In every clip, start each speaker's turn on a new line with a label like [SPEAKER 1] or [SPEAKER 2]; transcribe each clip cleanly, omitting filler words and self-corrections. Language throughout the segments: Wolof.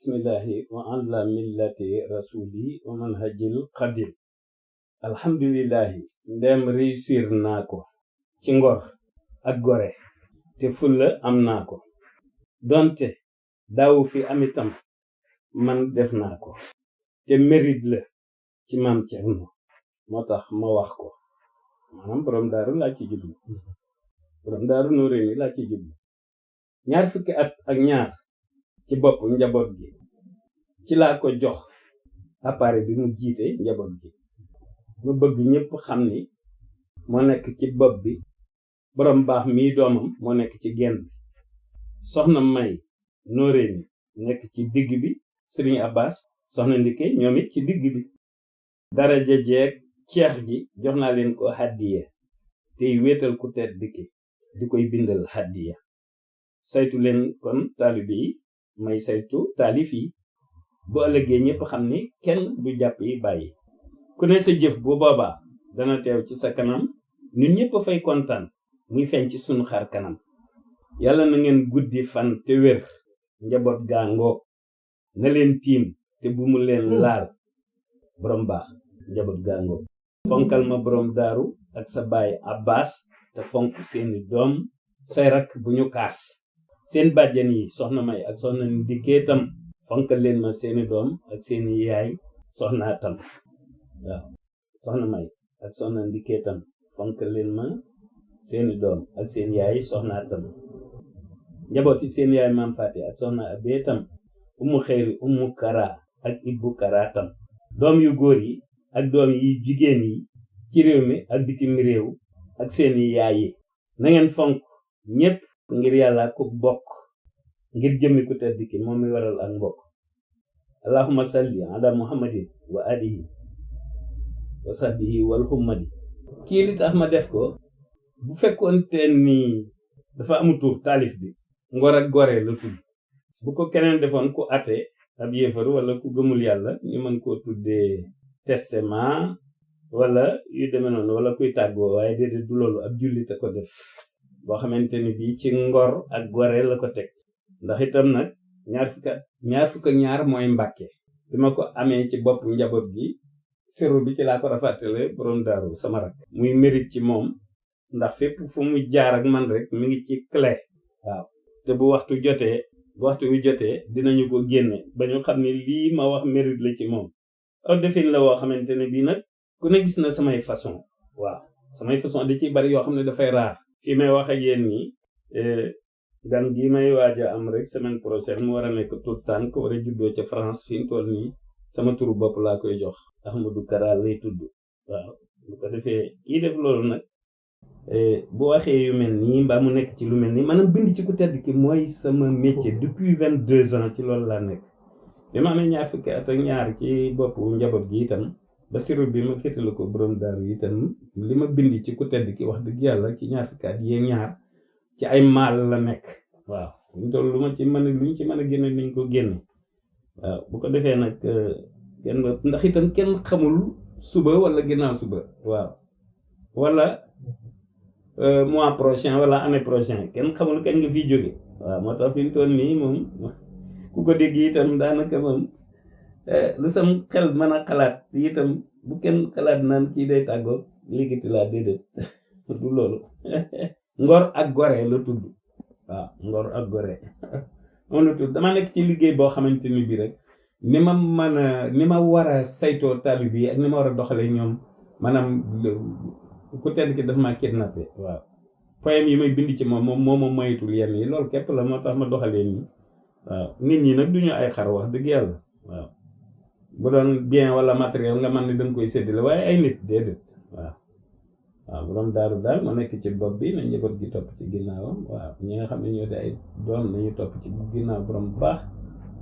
[SPEAKER 1] bismillahi wa ala millati rasuli wa manhajil qadim. alhamdulillahi ndem réussir naa ko ci ngor ak gore te fulla am naa ko donte daawu fi am itam man def naa ko te mérite la ci maam Cerno moo tax ma wax ko maanaam borom daaru laa ci jublu borom daaru Nooréni laa ci jublu 20 fukki at ak ñaar ci bopp njaboot gi ci laa ko jox appareil bi mu jiite njaboot gi ma bëgg ñëpp xam ni moo nekk ci bopp bi borom baax mii doomam moo nekk ci genn bi soxna May Nooréni nekk ci digg bi Sëriñ Abbas soxna Ndike ñoom it ci digg bi daraja jeeg ceex gi jox naa leen ko hàddiya tey wéetal ku tedd dikki di koy bindal hàddiya saytu leen kon taalibe yi may saytu taalif yi bu ëllëgee ñëpp xam ni kenn du jàpp yi bàyyi ku ne sa jëf bu boobaa dana teew ci sa kanam ñun ñëpp fay kontaan muy feeñ ci sunu xar kanam yàlla na ngeen guddi fan te wér njaboot gaa ngoog na leen tiim te bu mu leen laal borom baax njaboot gaa ngoog fonkal ma borom daaru ak sa baay Abbas te fonk seeni doom say rakk bu ñu kaas seen bàjjen yi soxna May ak soxna Ndike tam fonkal leen ma seeni doom ak seeni yaay soxna tam waaw soxna May ak soxna Ndike tam fonkal leen ma seeni doom ak seen yaay soxna tam njabooti seen yaay maam Faati ak soxna Abe tam umu xeyri umu kara ak ibbu kara tam doom yu góor yi ak doom yi jigéen yi ci réew mi ak bitim réew ak seeni yaay yi na ngeen fonk ñépp ngir yàlla ko bokk ngir jëmmi ku tedd ki moom mi waral ak mbokk allahumma salli ala muhammadin wa alihi wa sahbihi wal hummadi kii li tax ma def ko bu fekkoon te ni dafa amu tur taalif bi ngor ak gore la tudd bu ko keneen defoon ku ate ab yéefar wala ku gëmul yàlla ñu mën koo tuddee testament wala yu demee noonu wala kuy tàggoo waaye déedéet du loolu ab jullit a ko def boo xamante ni bii ci ngor ak gore la ko teg ndax itam nag ñaar fukk ak ñaar mooy Mbàkke bi ma ko amee ci bopp njaboot gi séro bi ci laa ko rafatale borom daaru sama rak muy mérite ci moom ndax fépp fu mu jaar ak man rek mi ngi ci clé waaw te bu waxtu wi jotee dinañu ko génne ba ñu xam ne lii ma wax mérite la ci moom aw defin la woo xamante ne bii nag ku ne gis na samay façon waaw samay façon da ciy bari yoo xam ne dafay raar fii may wax ak yéen nii gan gi may waaja am rek semaine prochaine mu war a nekk tout tànk war a juddoo ca France fi mu toll nii sama turu bopp laa koy jox Ahmadou Kara lay tudd waaw bu ko defee kii def loolu nag bu waxee yu mel nii mbaa mu nekk ci lu mel nii maanaam bind ci ku tedd ki mooy sama métier depuis 22 ans ci loolu laa nekk bi ma amee 20 fukki at ak ñaar ci boppu njaboot gi itam Basiru bi ma féetalu ko borom daaru itam li ma bind ci ku tedd ki wax dëgg yàlla ci 20 fukki at yee ñaar ci ay maal la nekk waaw ñu toll lu ñu ci mën a génne nañ ko génne waaw bu ko defee nag kenn ndax itam kenn xamul suba wala ginnaaw suba waaw wala mois prochain wala année prochain kenn xamul kañ nga fiy jóge waaw moo tax fi mu toll nii moom ku ko dégg itam daanaka moom lu sam xel mën a xalaat itam bu kenn xalaat naan kii day tàggoo liggéey laa déedéet du loolu ngor ak gore la tudd waaw ngor ak gore moom la tudd dama nekk ci liggéey boo xamante ni bii rek ni ma war a saytoo taalib yi ak ni ma war a doxalee ñoom maanaam ku tedd ki daf ma kidnappé waaw poème yi may bind ci moom moo ma moytul yenn yi loolu képp la moo tax ma doxalee nii waaw nit ñi nag duñu ay xar wax dëgg yàlla waaw bu doon bien wala matériel nga man ne danga koy séddale waaye ay nit déedéet waaw borom daaru daal ma nekk ci bopp bi na njaboot gi topp ci ginnaawam waaw ñi nga xam ne ñoo di ay doom nañu topp ci ginnaaw borom bu baax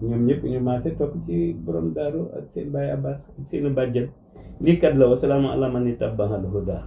[SPEAKER 1] ñoom ñëpp ñu maase topp ci borom daaru ak seen baay Abbas ak seen bàjjen lii kat la wasalaamu ala man ittabaal huda